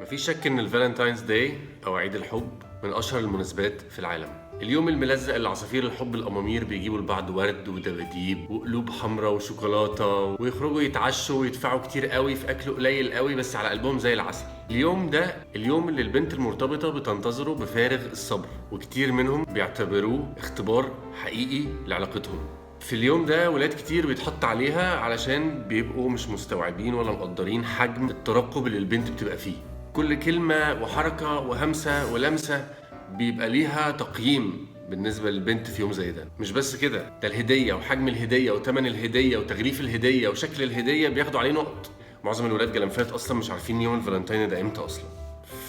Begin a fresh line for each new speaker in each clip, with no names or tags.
مفيش شك ان ال Valentine's Day او عيد الحب من اشهر المناسبات في العالم. اليوم الملزق اللي عصافير الحب الامامير بيجيبوا لبعض ورد ودباديب وقلوب حمراء وشوكولاته، ويخرجوا يتعشوا ويدفعوا كتير قوي في اكل قليل قوي بس على قلبهم زي العسل. اليوم ده اليوم اللي البنت المرتبطة بتنتظره بفارغ الصبر، وكتير منهم بيعتبروه اختبار حقيقي لعلاقتهم. في اليوم ده ولاد كتير بيتحط عليها علشان بيبقوا مش مستوعبين ولا مقدرين حجم الترقب اللي البنت بتبقى فيه. كل كلمة وحركة وهمسة ولمسة بيبقى ليها تقييم بالنسبة للبنت في يوم زي ده. مش بس كده، ده الهدية وحجم الهدية وتمن الهدية وتغليف الهدية وشكل الهدية بياخدوا عليه نقط. معظم الولاد جلنفات أصلا مش عارفين يوم الفالنتين ده امتى أصلا،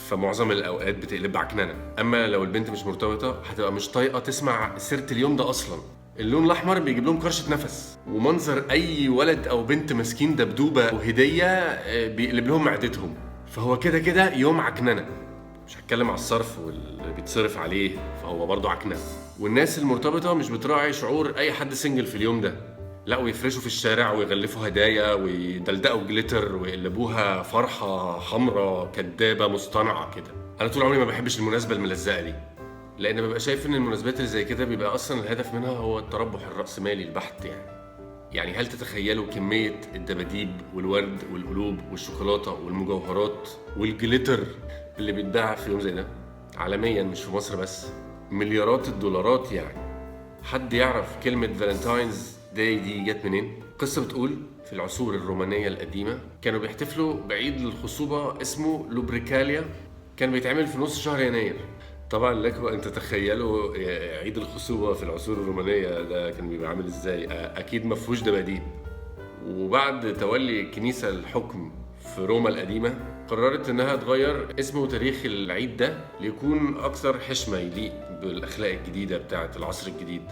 فمعظم الأوقات بتقلب عكننة. أما لو البنت مش مرتبطة هتبقى مش طايقة تسمع سيرة اليوم ده أصلا. اللون الأحمر بيجيب لهم كرشة نفس، ومنظر أي ولد أو بنت ماسكين دبدوبة وهدية بيقلب لهم معدتهم. فهو كده كده يوم عكننة. مش هتكلم على الصرف واللي بيتصرف عليه، فهو برضه عكننة. والناس المرتبطة مش بتراعي شعور أي حد single في اليوم ده، لا ويفرشوا في الشارع ويغلفوا هدايا ويدلدقوا glitter ويقلبوها فرحة حمراء كدابة مصطنعة كده. أنا طول عمري ما بحبش المناسبة الملزقة دي، لأن ببقى شايف إن المناسبات اللي زي كده بيبقى أصلا الهدف منها هو التربح الرأسمالي البحت. يعني هل تتخيلوا كمية الدباديب والورد والقلوب والشوكولاتة والمجوهرات وال glitter اللي بيتباع في يوم زي ده عالميا، مش في مصر بس؟ مليارات الدولارات. يعني حد يعرف كلمة Valentine's Day دي جت منين؟ قصة بتقول في العصور الرومانية القديمة كانوا بيحتفلوا بعيد الخصوبة اسمه لوبريكاليا، كان بيتعمل في نص شهر يناير. طبعا لكم ان تتخيلوا عيد الخصوبة في العصور الرومانية ده كان بيبقى عامل ازاي، اكيد ما فيهوش دباديب. وبعد تولي الكنيسة الحكم في روما القديمة قررت انها تغير اسمه وتاريخ العيد ده ليكون اكثر حشمة يليق بالاخلاق الجديدة بتاعة العصر الجديد،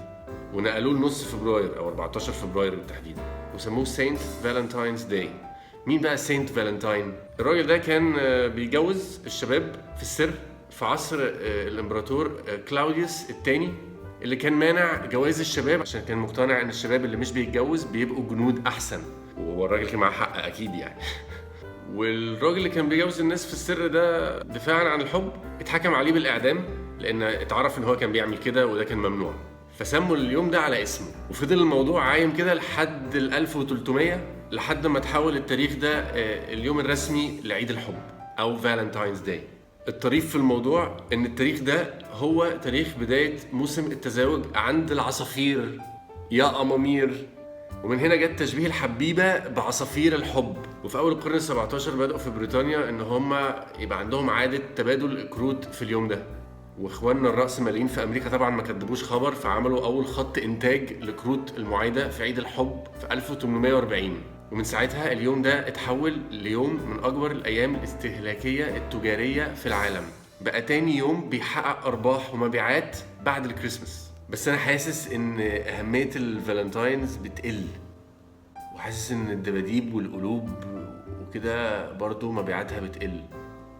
ونقلوه لنص فبراير او 14 فبراير بالتحديد، وسموه Saint Valentine's Day. مين بقى Saint Valentine؟ الراجل ده كان بيجوز الشباب في السر في عصر الامبراطور كلاوديوس الثاني، اللي كان مانع جواز الشباب عشان كان مقتنع ان الشباب اللي مش بيتجوز بيبقوا جنود احسن، وهو الراجل كان معاه حق اكيد يعني. والراجل اللي كان بيجوز الناس في السر ده دفاعا عن الحب اتحكم عليه بالاعدام، لان اتعرف ان هو كان بيعمل كده وده كان ممنوع، فسموا اليوم ده على اسمه. وفضل الموضوع عايم كده لحد ال 1300، لحد ما تحول التاريخ ده اليوم الرسمي لعيد الحب او Valentine's Day. الطريف في الموضوع ان التاريخ ده هو تاريخ بداية موسم التزاوج عند العصافير يا أمامير، ومن هنا جت تشبيه الحبيبة بعصافير الحب. وفي أول القرن 17 بدأوا في بريطانيا إن هم يبقى عندهم عادة تبادل الكروت في اليوم ده، واخواننا الرأسماليين في أمريكا طبعا ما كدبوش خبر، فعملوا أول خط إنتاج لكروت المعايدة في عيد الحب في 1840. ومن ساعتها اليوم ده اتحول ليوم من أكبر الأيام الاستهلاكية التجارية في العالم، بقى تاني يوم بيحقق أرباح ومبيعات بعد الكريسماس. بس أنا حاسس إن أهمية ال Valentine's بتقل، وحاسس إن الدباديب والقلوب وكده برضو مبيعاتها بتقل،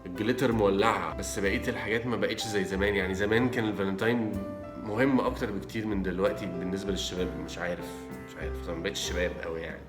ال glitter مولعة، بس بقية الحاجات ما بقتش زي زمان. يعني زمان كان الفالنتاين مهم أكتر بكتير من دلوقتي بالنسبة للشباب. مش عارف ما بقتش شباب قوي يعني.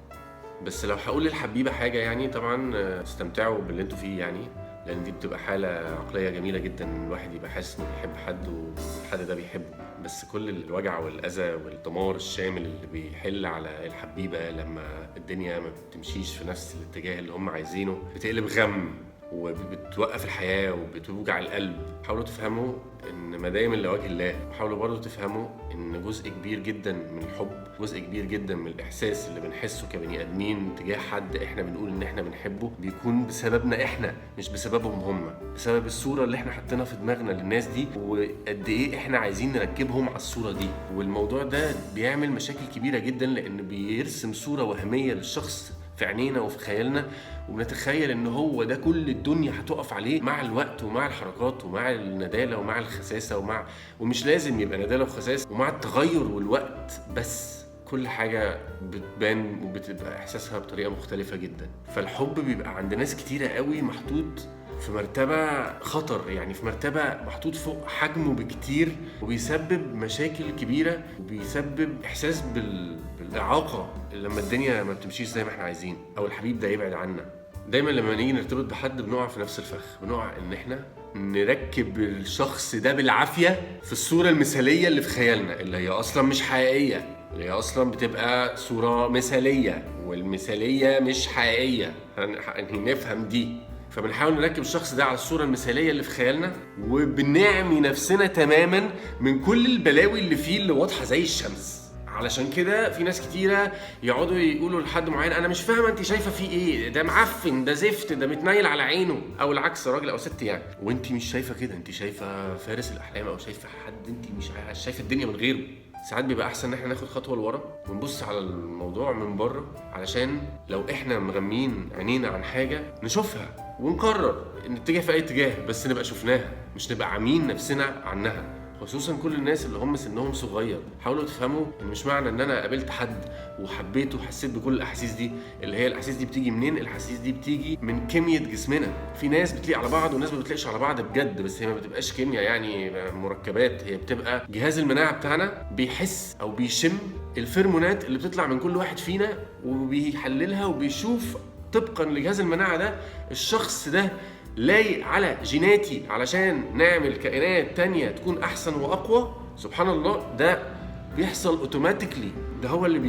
بس لو هقول للحبيبة حاجة يعني طبعا استمتعوا باللي انتوا فيه يعني، لأن دي بتبقى حالة عقلية جميلة جدا، الواحد يبقى حاسس انه بيحب حد والحد ده بيحبه. بس كل الوجع والأذى والدمار الشامل اللي بيحل على الحبيبة لما الدنيا ما بتمشيش في نفس الاتجاه اللي هم عايزينه بتقلب غم وبتوقف الحياة وبتوجع القلب. حاولوا تفهموا إن ما دايما لوجه الله، حاولوا برضو تفهموا إن جزء كبير جدا من الحب، جزء كبير جدا من الإحساس اللي بنحسه كبني آدمين تجاه حد إحنا بنقول إن إحنا بنحبه بيكون بسببنا إحنا، مش بسببهم هم، بسبب الصورة اللي إحنا حطيناها في دماغنا للناس دي وقد إيه إحنا عايزين نركبهم على الصورة دي. والموضوع ده بيعمل مشاكل كبيرة جدا، لأن بيرسم صورة وهمية للشخص في عينينا وفي خيالنا، وبنتخيل ان هو ده كل الدنيا هتقف عليه مع الوقت ومع الحركات ومع الندالة ومع الخساسة ومش لازم يبقى ندالة وخساسة، ومع التغير والوقت، بس كل حاجة بتبان وبتبقى احساسها بطريقة مختلفة جدا. فالحب بيبقى عند ناس كتيرة قوي محطوط في مرتبة خطر، يعني في مرتبة محطوط فوق حجمه بكتير، وبيسبب مشاكل كبيرة، وبيسبب إحساس بالإعاقة لما الدنيا ما بتمشيش زي ما احنا عايزين، أو الحبيب ده يبعد عنا. دايما لما نيجي نرتبط بحد بنقع في نفس الفخ، بنقع ان احنا نركب الشخص ده بالعافية في الصورة المثالية اللي في خيالنا، اللي هي اصلا مش حقيقية، اللي هي اصلا بتبقى صوره مثاليه، والمثاليه مش حقيقية، نفهم دي. فبنحاول نركب الشخص ده على الصورة المثالية اللي في خيالنا، وبنعمي نفسنا تماما من كل البلاوي اللي فيه اللي واضحة زي الشمس. علشان كده في ناس كتيرة يقعدوا يقولوا لحد معين انا مش فاهمه انت شايفه فيه ايه، ده معفن، ده زفت، ده متنيل على عينه، او العكس راجل او ست يعني، وانت مش شايفه كده، انت شايفه فارس الاحلام او شايفه حد انت مش شايفه الدنيا من غيره. ساعات بيبقى احسن ان احنا ناخد خطوة لورا ونبص على الموضوع من بره، علشان لو احنا مغمين عينينا عن حاجة نشوفها ونقرر نتجه في اي اتجاه، بس نبقى شفناها، مش نبقى عامين نفسنا عنها. خصوصا كل الناس اللي هم سنهم صغير، حاولوا تفهموا ان مش معنى ان انا قابلت حد وحبيته وحسيت بكل الاحاسيس دي، اللي هي الاحاسيس دي بتيجي منين؟ الاحاسيس دي بتيجي من كيمياء جسمنا. في ناس بتليق على بعض وناس ما بتليقش على بعض بجد، بس هي ما بتبقاش كيمياء يعني مركبات، هي بتبقى جهاز المناعة بتاعنا بيحس او بيشم الفيرمونات اللي بتطلع من كل واحد فينا وبيحللها وبيشوف طبقا لجهاز المناعة ده الشخص ده لايق على جيناتي علشان نعمل كائنات تانية تكون أحسن وأقوى. سبحان الله، ده بيحصل automatically. ده هو اللي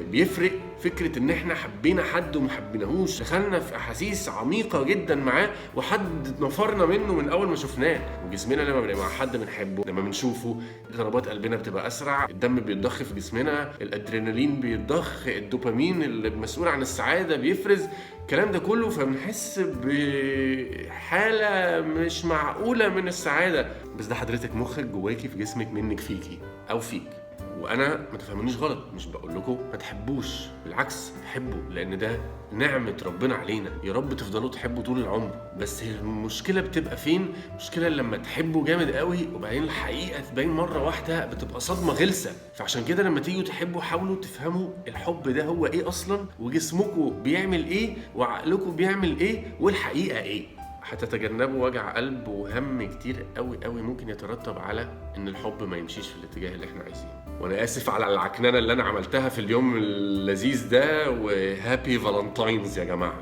بيفرق فكرة ان احنا حبينا حد وما حبيناهوش، دخلنا في احاسيس عميقة جدا معاه وحد نفرنا منه من اول ما شفناه. وجسمنا لما بنبقى مع حد بنحبه، لما بنشوفه ضربات قلبنا بتبقى اسرع، الدم بيتضخ في جسمنا، الادرينالين بيتضخ، الدوبامين اللي مسؤول عن السعادة بيفرز، الكلام ده كله، فبنحس بحالة مش معقولة من السعادة. بس ده حضرتك مخك جواكي في جسمك، منك فيكي او فيك. وانا ما تفهمونيش غلط، مش بقول لكم ما تحبوش، بالعكس حبوا، لان ده نعمة ربنا علينا، يا رب تفضلوا تحبوا طول العمر. بس المشكلة بتبقى فين؟ المشكلة لما تحبوا جامد قوي وبعدين الحقيقة تبين مرة واحدة، بتبقى صدمة غلسة. فعشان كده لما تيجوا تحبوا حاولوا تفهموا الحب ده هو ايه اصلا، وجسمكم بيعمل ايه، وعقلكم بيعمل ايه، والحقيقة ايه. هتتجنبوا وجع قلب وهم كتير قوي قوي ممكن يترتب على ان الحب ما يمشيش في الاتجاه اللي احنا عايزينه. وانا اسف على العكننه اللي انا عملتها في اليوم اللذيذ ده، و happy Valentine's يا جماعة.